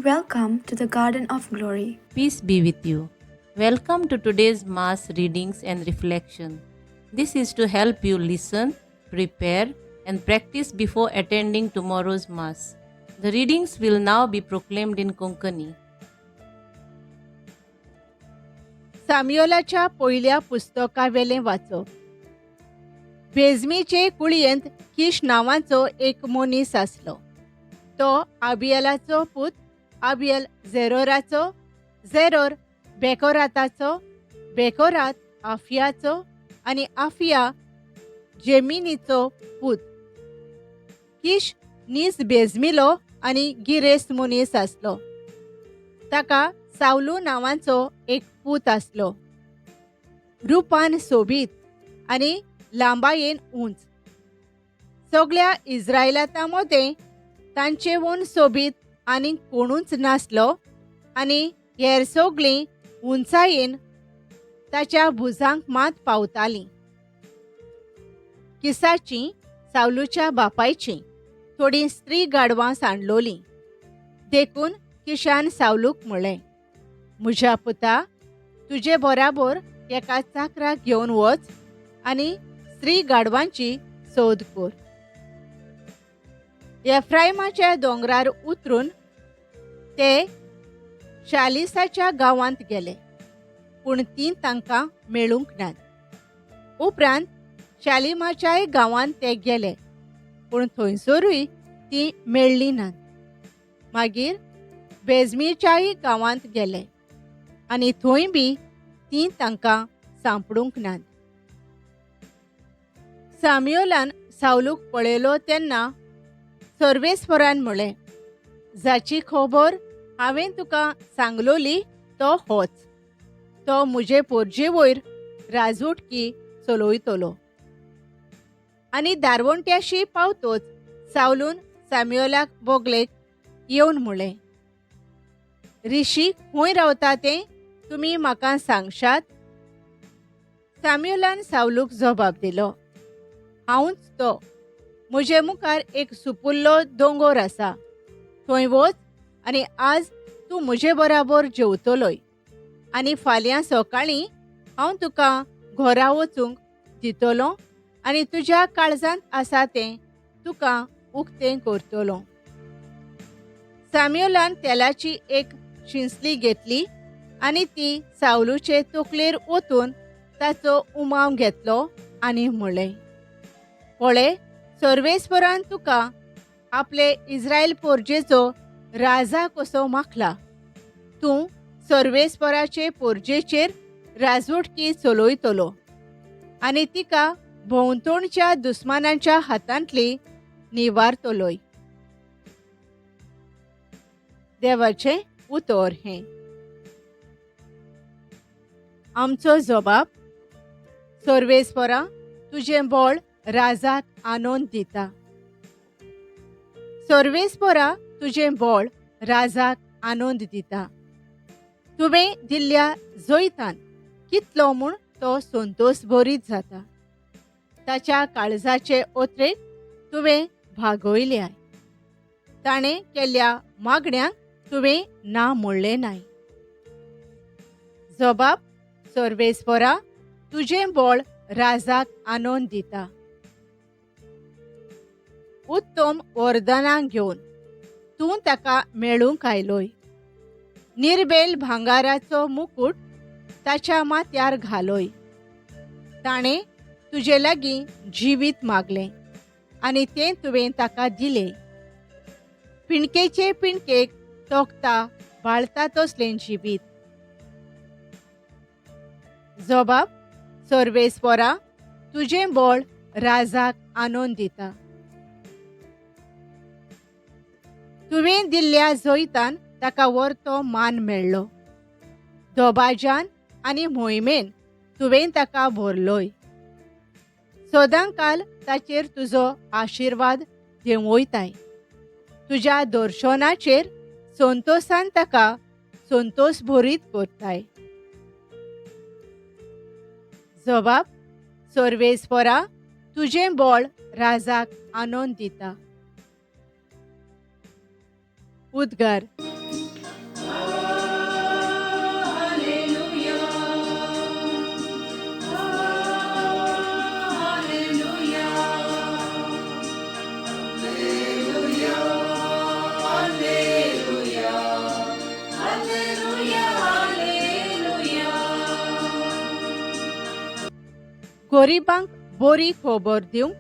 Welcome to the Garden of Glory. Peace be with you. Welcome to today's Mass readings and reflection. This is to help you listen, prepare, and practice before attending tomorrow's Mass. The readings will now be proclaimed in Konkani. सामियोलाच्या पयल्या पुस्तकावेलें वाचप. बेजमीचे कुळयेंत किश नांवाचो एक मनीस आसलो. तो आबियलाचो पूत, आबियल झेरोराचो, झेरोर बेकोराताचो, बेकोरात आफियाचो आनी आफिया जेमिनीचो पूत. किश नीस बेजमिलो आनी गिरेस्त मनीस आसलो. ताका सावलू नांवाचो एक पूत आसलो. रुपान सोबीत आनी लांबायेन उंच. सगळ्या इस्रायलांता मदें तांचेवून सोबीत आनी कोणूच नासलो आनी हेर सगळीं उंचायेन ताच्या भुजांक मात पावतालीं. किसाचीं सावलूच्या बापायचीं थोडीं स्त्री गाडवां सांडलोलीं. देखून किशान सावलूक म्हळें, म्हज्या पुता, तुजे बराबर एका चाकराक घेवन वच आनी स्त्री गाडवांची सोद कर. एफ्रायमाच्या दोंगरार उतरून ते शालिसाच्या गांवांत गेले, पूण तीं तांकां मेळूंक नात. उपरांत शालिमाच्याय गांवांत ते गेले, पूण थंयसरूय तीं मेळ्ळीं नात. मागीर बेजमीच्याय गांवांत गेले आनी थंय बी तीं तांकां सांपडूंक नात. सामियोलान सावलूक पळयलो तेन्ना सर्वेस्परान म्हळें, जाची खबर हांवें तुका सांगलोली तो होच. तो म्हजे पोरजे वयर राजवटकी चलयतलो. आनी दारवंट्याशी पावतोच सावलून सामियोलाक बोगलेक येवन म्हळें, रिशी खंय रावता तें तुमी म्हाका सांगशात? सामियोलान सावलूक जबाब दिलो, हांवूच तो. म्हजे मुखार एक सुपुल्लो दोंगोर आसा, थंय वच आनी आज तूं म्हजे बराबर जेवतलोय आनी फाल्यां सकाळीं हांव तुका घरा वचूंक दितलो आनी तुज्या काळजांत आसा तें तुका उक्तें करतलो. सामियोलान तेलाची एक शिंसली घेतली आनी ती सावलूचे तकलेर ओतून ताचो उमाव घेतलो आनी म्हळें, पळय, सर्वेस्परान तुका आपले इस्रायल पोरजेचो राजा कसो माखला. तूं सर्वेस्पराचे पोरजेचेर राजवटकी चलयतलो आनी तिका भोंवतणच्या दुस्मानांच्या हातांतली निवारतलोय. देवाचें उतर हें. आमचो जबाब, सर्वेस्परा, तुजें बळ राजाक आनंद दिता. सर्वेस्परा, तुजें बळ राजाक आनंद दिता. तुवें दिल्ल्या जैतान कितलो म्हूण तो संतोश भरीत जाता. ताच्या काळजाचे ओत्रेक तुवें भागयल्याय. ताणें केल्ल्या मागण्यांक तुवें ना म्हणलें नाय. जबाब, सर्वेस्परा, तुजें बळ राजाक आनंद दिता. उत्तम वरदानां घेवन तूं ताका मेळूंक आयलोय. निर्बेल भांगाराचो मुकूट ताच्या माथ्यार घालोय. ताणें तुजे लागीं जिवीत मागलें आनी तें तुवें ताका दिलें. पिणकेचे पिणकेक तोखता बाळता तसलें जिवीत. जबाब, सर्वेस्परा, तुजें बळ राजाक आनंद दिता. तुवें दिल्ल्या जैतान ताका वरतो मान मेळ्ळो. दबाज्यान आनी मोहिमेन तुवें ताका भरलोय. सदांकाल ताचेर तुजो आशिर्वाद देंवयताय. तुज्या दर्शनाचेर संतोसान ताका संतोष भरीत करताय. जबाब, सर्वेस्परा, तुजें बळ राजाक आनंद दिता. उद्गार. गोरिबांक बोरी खबर दिवंक,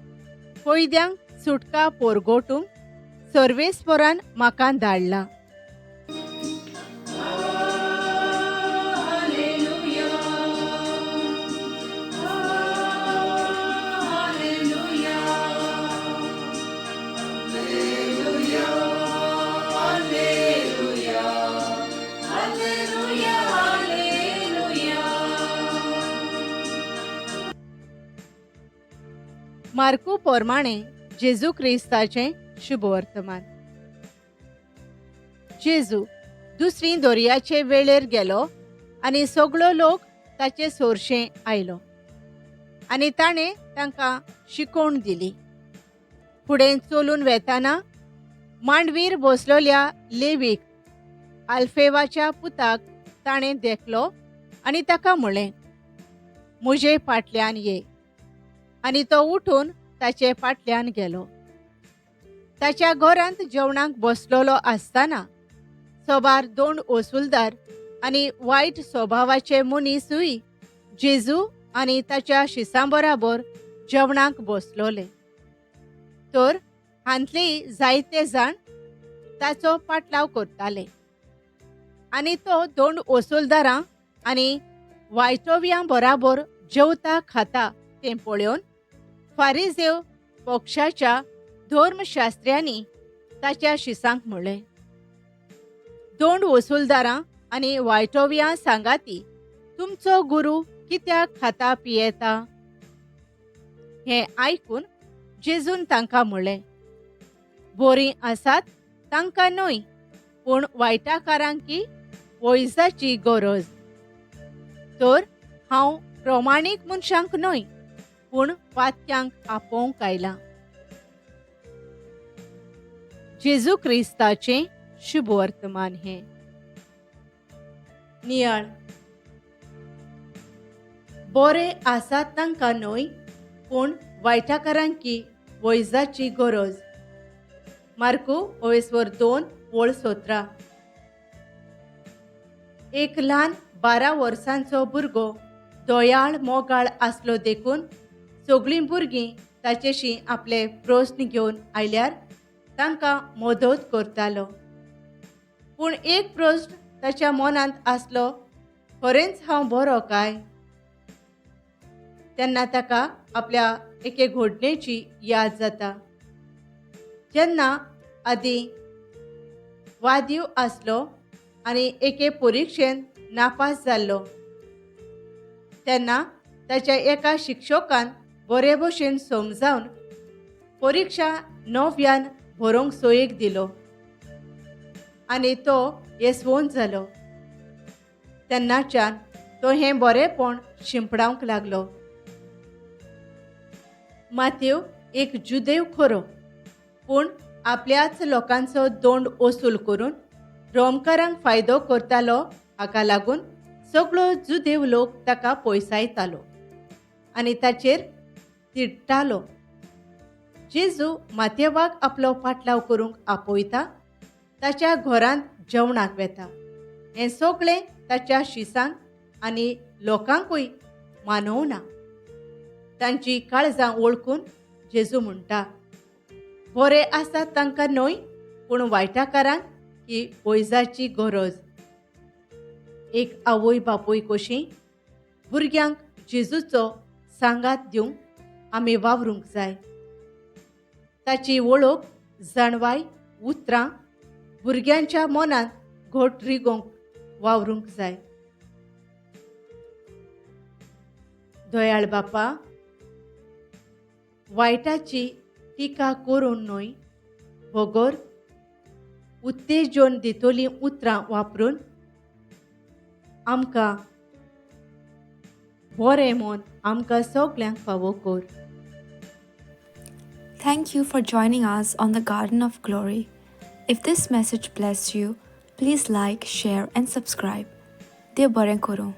कैद्यांक सुटका पोरगोटूंक सर्वेस्परान म्हाका धाडला. मार्कू पोरमाणे जेजू क्रिस्ताचें शुभवर्तमान. जेजू दुसरी दर्याचे वेळेर गेलो आनी सगळो लोक ताचे सोरशें आयलो आनी ताणें तांकां शिकोवण दिली. फुडें चलून वेताना मांडवीर बसलोल्या लेवीक आल्फेवाच्या पुताक ताणें देखलो आनी ताका म्हळें, म्हजे फाटल्यान ये. आनी तो उठून ताचे फाटल्यान गेलो. ताच्या घरांत जेवणाक बसलेलो आसतना सोबार दोन वसुलदार आनी वायट स्वभावाचे मनीसूय जेजू आनी ताच्या शिसां बराबर जेवणाक बसलोले. तर हांतलेय जायते जाण ताचो पाटलाव करताले आनी तो दोन वसुलदारां आनी वायटोव्यां बराबर जेवता खाता तें पळोवन फारिजेव पक्षाच्या धर्मशास्त्र्यांनी ताच्या शिसांक म्हणलें, दोन वसुलदारां आनी वायटोव्यां सांगाती तुमचो गुरू कित्याक खाता पियेता? हें आयकून जेजून तांकां म्हणलें, बोरीं आसात तांकां न्हय, पूण वायटाकारांकी वैजाची गरज. तर हांव प्रमाणीक मनशांक न्हय, पूण पातक्यांक आपोवंक आयलां. जेजू क्रिस्ताचें शुभवर्तमान हें. नियाळ. बोरे आसात तांकां न्हय, पूण वायटाकारांकी वैजाची गरज. मार्कू ओवेस्वर 2:17. एक ल्हान 12 वर्सांचो भुरगो दयाळ मोगाळ आसलो देखून सगळीं भुरगीं ताचेशी आपले प्रस्न घेवन आयल्यार तांकां मदत करतालो. पूण एक प्रस्न ताच्या मनांत आसलो, खरेंच हांव बरो काय? तेन्ना ताका आपल्या एके घडणेची याद जाता. जेन्ना आदीं वादीव आसलो आनी एके परिक्षेन नापास जाल्लो तेन्ना ताच्या एका शिक्षकान बरे भशेन समजावन परिक्षा नव्यान बरोवंक सोयीक दिलो आनी तो येसवंत जालो. तेन्नाच्यान तो हें बरेंपण शिंपडावंक लागलो. मातेव एक जुदेव खरो, पूण आपल्याच लोकांचो दोंड वसूल करून रोमकारांक फायदो करतालो. हाका लागून सगळो जुदेव लोक ताका पयसायतालो आनी ताचेर तिडटालो. जेजू मातेवाक आपलो पाटलाव करूंक आपयता, ताच्या घरांत जेवणाक वेता. हें सगळें ताच्या शिसांक आनी लोकांकूय मानवना. तांची काळजां वळखून जेजू म्हणटा, बरे आसात तांकां न्हय, पूण वायटाकारांक ही वैजाची गरज. एक आवय बापूय कशी भुरग्यांक जेजूचो सांगात दिवंक आमी वावरूंक जाय. ताची वळख, जाणवाय, उतरां भुरग्यांच्या मनांत घट रिगोवंक वावरूंक जाय. दयाळ बापा, वायटाची टिका करून न्हय, बगर उत्तेजन दितलीं उतरां वापरून आमकां बरें मन आमकां सगल्यांक फावो कर. Thank you for joining us on the Garden of Glory. If this message blessed you, please like, share and subscribe. Dev बरें करूं.